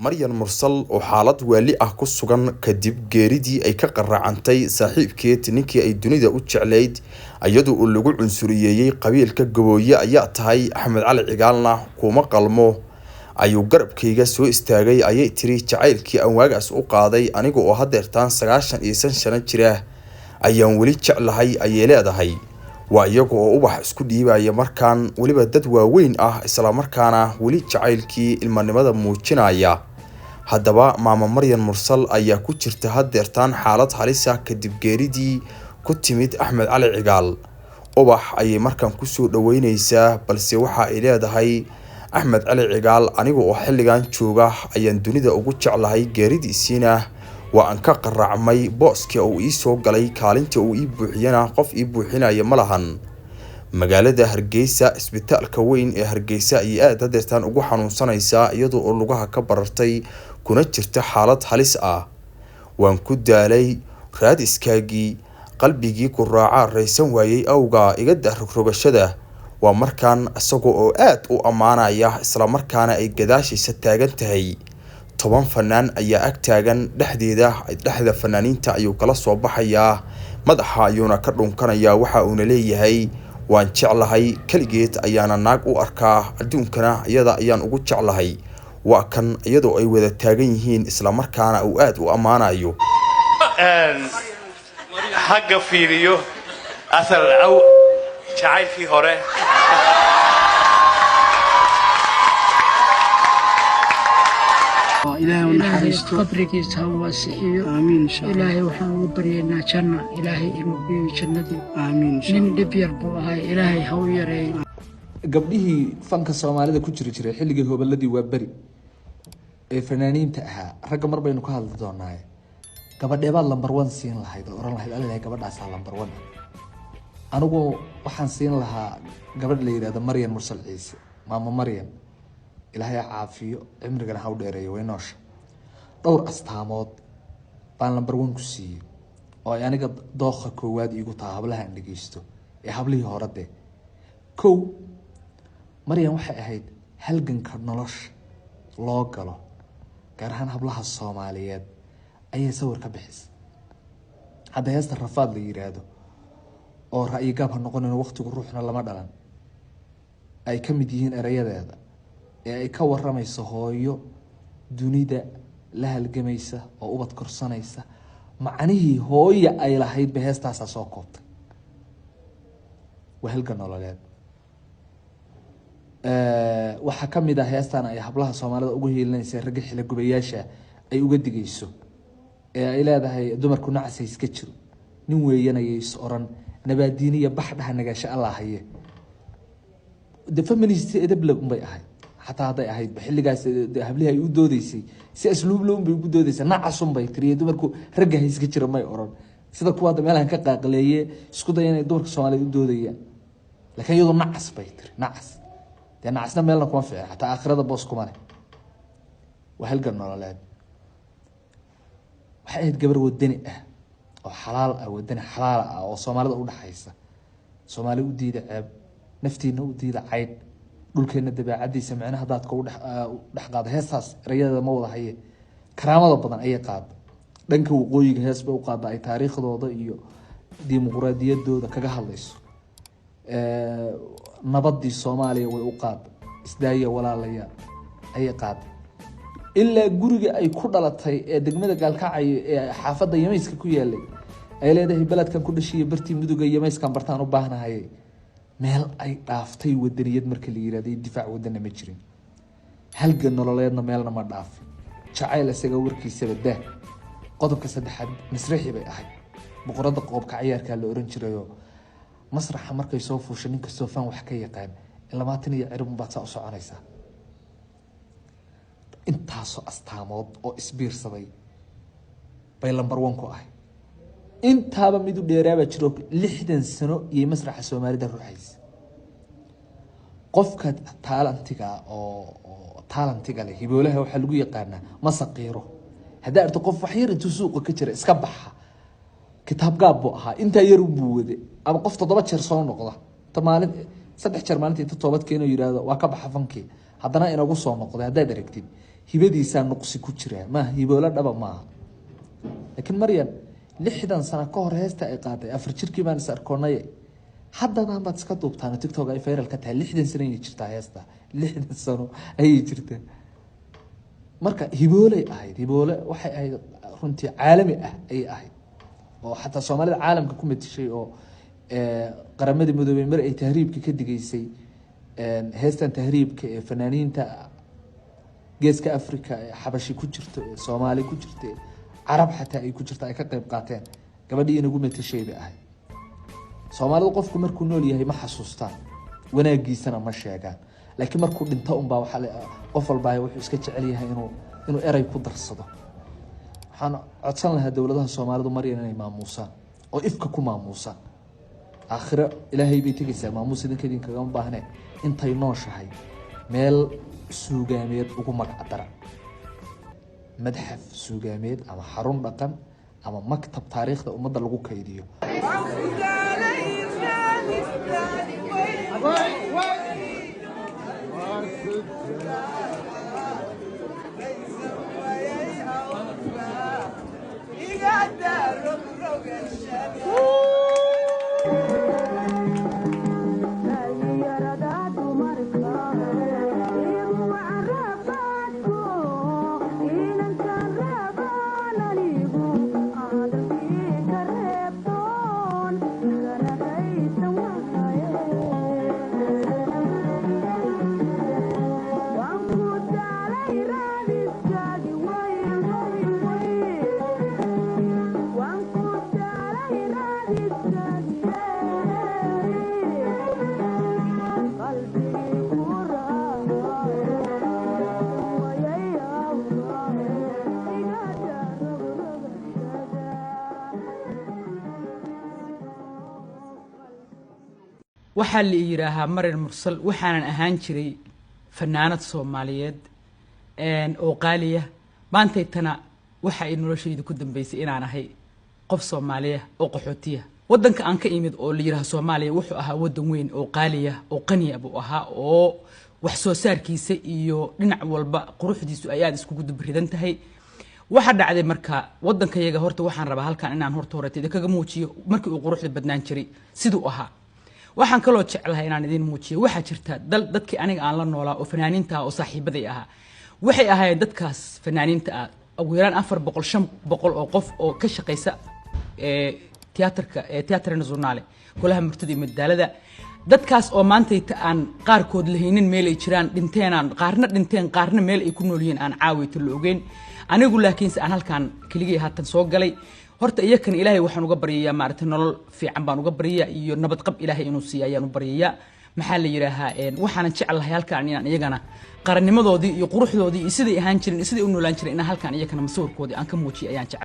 Maryan Mursal oo xaalad waali ah ku sugan kadib geeridii ay ka qaraacantay saaxiibkeed ninkii ay dunida u jeclayd, iyadoo uu lagu cunsuriyeeyay qabiilka Gabooye ayaa tahay Axmed Cali Cigaalna kuma qalmo ayuu garabkayga soo istaagay, ayay tiri. Jacaylkii aan waagaas u qaaday aniga oo hadeertaan 95 sano jira ayaan weli jeclahay, ayay leedahay. Waa iyaga oo ubax isku dhiibaya markaan, weliba dad waaweyn ah, islamarkaana weli jacaylkii ilmanimada muujinaya. Haddaba maama Maryan Mursal ayaa ku jirta hadeertaan xaalad halis ah kadib geeridii ku timid Axmed Cali Cigaal. Ubax ayay markaan kusoo dhaweyneysaa, balse waxa ay leedahay Axmed Cali Cigaal aniga oo xilligan jooga ayaan dunida ugu jeclahay, geeridiisiina waa aan ka qaraacmay. Booska uu ii soo galay, kaalinta uu ii buuxiyana qof ii buuxinaya ma lahan. Magaalada Hargeysa, isbitaalka weyn ee Hargeysa ayay aad hadeertaan ugu xanuunsanaysaa, iyadoo oo lugaha ka barartay kuna jirta xaalad halis ah. Waan ku daalay raadiskaagii, qalbigii ku raaca raysan waayey awgaa, iga dah rogrogashada. Waa markaan isaga oo aad u ammaanaya, islamarkaana ay gadaashiisa taagan tahay 10 fanaan ayaa ag taagan. Dhexdeeda, dhexda fanaaniinta ayuu kala soo baxayaa, madaxa ayuuna ka dhunkanayaa, waxa uuna leeyahay waan jeclahay, keligeed ayaana naag u arkaa, adduunkana iyada ayaan ugu jeclahay. Waa kan iyadoo ay wada taagan yihiin, islamarkaana uu aad u ammaanayo. Xagga fiiriyo asal aw jacaylkii hore. Ilaahay u naxariisto, qabrigiisa ha waasixiyo. Aamiin insha Allah. Ilaahay waxaan ugu baryaynaa janna, ilaahay inuu geeyo jannadii. Aamiin insha Nin dhib yar buu ahay, ilaahay ha u yareeyo. Gabdhihii fanka Soomaalida ku jiri jiray xilligii hobolladii waa beri ee fanaaniinta ahaa, ragga mar baynu ka hadli doonaaye, gabadheebaad number one siin lahayd oo oran lahayd Allalahay gabadhaasaa number one? Anigu waxaan siin lahaa gabadh la yidhahdo Maryan Mursal Ciise, maamo Maryan. Ilaahay ha caafiyo, cimrigana ha u dheereeyo, way noosha. Dhowr astaamood baan number one ku siiyey oo ay aniga dookha koowaad iigu taha hablaha aan dhegeysto ee hablihii hore dee. Kow, Maryan waxay ahayd halganka nolosha loo galo, gaar ahaan hablaha Soomaaliyeed, ayay sawir ka bixisay. Hadda heesta Rafaad la yiraahdo oo ra'yigaab ha noqonin, waqtigu ruuxna lama dhalan, ay ka mid yihiin erayadeeda ee ay ka waramayso hooyo dunida la halgamaysa oo ubad korsanaysa, macnihii hooya ay lahayd bay heestaasaa soo koobtay. Waa halgan nololeed. Waxaa ka mid ah heestan ay hablaha Soomaalida ugu hiilinaysa ragga xilagubayaasha ay uga digayso ee ay leedahay dumarku nacas ha iska jiro, nin weeyanaya is oran, nabaadiiniya baxdhaha nagaasho Allah haye. De feminist edable unbay ahayd, xataa hadday ahayd xilligaas de hablihii ay u doodeysay si asluuble unbay ugu doodeysay. Nacasun bay tiriye, dumarku ragga ha iska jira may oran, sida kuwa hadda meelahan ka qaaqleeye isku daya inay dumarka Soomaaliyeed u doodayaan. Laakiin iyadoo nacas bay tiri, nacas dee nacasna meelna kuma fiicin, xataa aakhirada boos kuma leh. Waa halgan nololeed. Waxay ahayd gabar wadani ah oo xalaal ah, wadani xalaal ah oo Soomaalida udhaxaysa. Soomaali u diida ceeb, naftiina u diida caydh, dhulkeena dabeecadiisa micnaha daadka u dhex qaada. Heestaas erayadeeda ma wada haye, karaamada badan ayay qaada. Dhanka waqooyiga hees bay u qaada ay taariikhdooda iyo dimuqraadiyadooda kaga hadlayso. Nabadii Soomaaliya way u qaada, isdaaya walaalayaal ayay qaaday. Ilaa guriga ay ku dhalatay ee degmada Gaalkacyo ee xaafadda Yamayska ku yaalay ay leedahay beledkan ku dhashiya bartii Muduga Yamayskan bartaan u baahnahay. Meel ay dhaaftay wadaniyad marka la yirahdo iyo difaac wadanna ma jirin, halgan nololeedna meelna ma dhaafin, jacayl isaga warkiisaba daa. Qodobka saddexaad, masraxi bay ahayd, boqorada qoobka cayaarkaa la oran jirayoo masraxa markay soo fuusho nin kastoo fan wax ka yaqaan in 20 iyo cirib unbaad saa u soconaysaa. Intaasoo astaamood oo isbiirsaday bay number one ku ahay. Intaaba mid u dheeraabaa jiro, 60 sano iyo masraxa Soomaalida ruuxaysa. Qofka talentiga oo talentiga leh, hiboolaha, waxaa lagu yaqaanaa ma saqiiro. Haddaa arto qof wax yar intuu suuqa ka jira iska baxa, kitaab gaab buu ahaa, intaa yar buu wade, ama qof 7 jeer soo noqda, inta maalin 3 jeer maalinta inta toobad keeno yiraahdo waa ka baxa fankii, haddana inagu soo noqday haddaad aragtid. Hibadiisaa nuqsi ku jira, maaha hiboolo dhaba maaha. Laakiin Maryan 60 sano ka hor heesta ay qaaday, 4 jirkii baan is arkoonay, haddadan baad iska duubtaan, TikTok ay viral ka tahay. 60 sano ayay jirtaa heesta, 60 sano ayay jirtaa. Marka hibooley ahayd, hiboole waxay ahayd runtii caalami ah ayay ahayd, oo xataa Soomaalida caalamka ku matishay, oo Qaramadii Midoobey mar ay tahriibka ka digeysay, heestan tahriibka ee fanaaniinta Geeska Africa ee Xabashi ku jirto, ee Soomaali ku jirto, ee Carab xataa ay ku jirto, ay ka qayb qaateen, gabadhii inagu matashay bay ahayd. Soomaalidu qofku markuu nool yahay ma xasuustaan, wanaagiisana ma sheegaan, laakiin markuu dhinto unbaa waxaa qof walbaa wuxuu iska jecel yahay inuu erey ku darsado. Waxaan codsan lahaa dowladaha Soomaalidu Maryan inay maamuusaan oo ifka ku maamuusaan. Aakhiro Ilaahay bay tegeysaa, maamuus idinka idinkagama baahne. Intay nooshahay meel suugaameed ugu magac dara, madxaf suugaameed ama xarun dhaqan ama maktab taariikhda ummadda lagu kaydiyo. Waxaa la yidhaahaa Marin Mursal. Waxaanan ahaan jiray fanaanad Soomaaliyeed oo qaaliya. Maantaytana waxa ay noloshayda ku dambeysay inaan ahay qof Soomaaliya oo qaxootiya. Waddanka aan ka imid oo la yidhaha Soomaaliya wuxuu ahaa waddan weyn oo qaaliya oo qaniya buu ahaa, oo wax soo saarkiisa iyo dhinac walba quruxdiisu ay aada iskugu dubaridan tahay. Waxaa dhacday marka waddankayaga, horta waxaan rabaa halkan inaan horta horeta idinkaga muujiyo markii uu quruxda badnaan jiray siduu ahaa. Waxaan kaloo jeclahay inaan idin muujiyo, waxaa jirta dal dadkii aniga aan la noolaa oo fanaaniinta ah oo saaxiibaday ahaa, waxay ahaayeen dadkaas fanaaniinta ah ugu yaraan 400, 500 oo qof oo ka shaqaysa tiyaatarka, Teatro Nazionale, golaha murtida iyo madadaalada. Dadkaas oo maantayta aan qaarkood lahaynin meel ay jiraan, dhinteenaan qaarna, dhinteen qaarna, meel ay ku nool yihiin aan caawayta la ogeyn. Anigu laakiinse aan halkaan keligay haatan soo galay. Horta iyakan Ilaahay waxaan uga baryayaa, maaragtay, nolol fiican baan uga baryayaa iyo nabadqab Ilaahay inuu siiya ayaan u baryayaa. Maxaa la yidhaahaa, waxaanan jeclahay halkaan inaan iyagana qarannimadoodii iyo quruxdoodii iyo siday ahaan jireen iyo siday u noolaan jireen inaan halkaan iyakana masawirkoodii aan ka muujiyo ayaan jeclahay.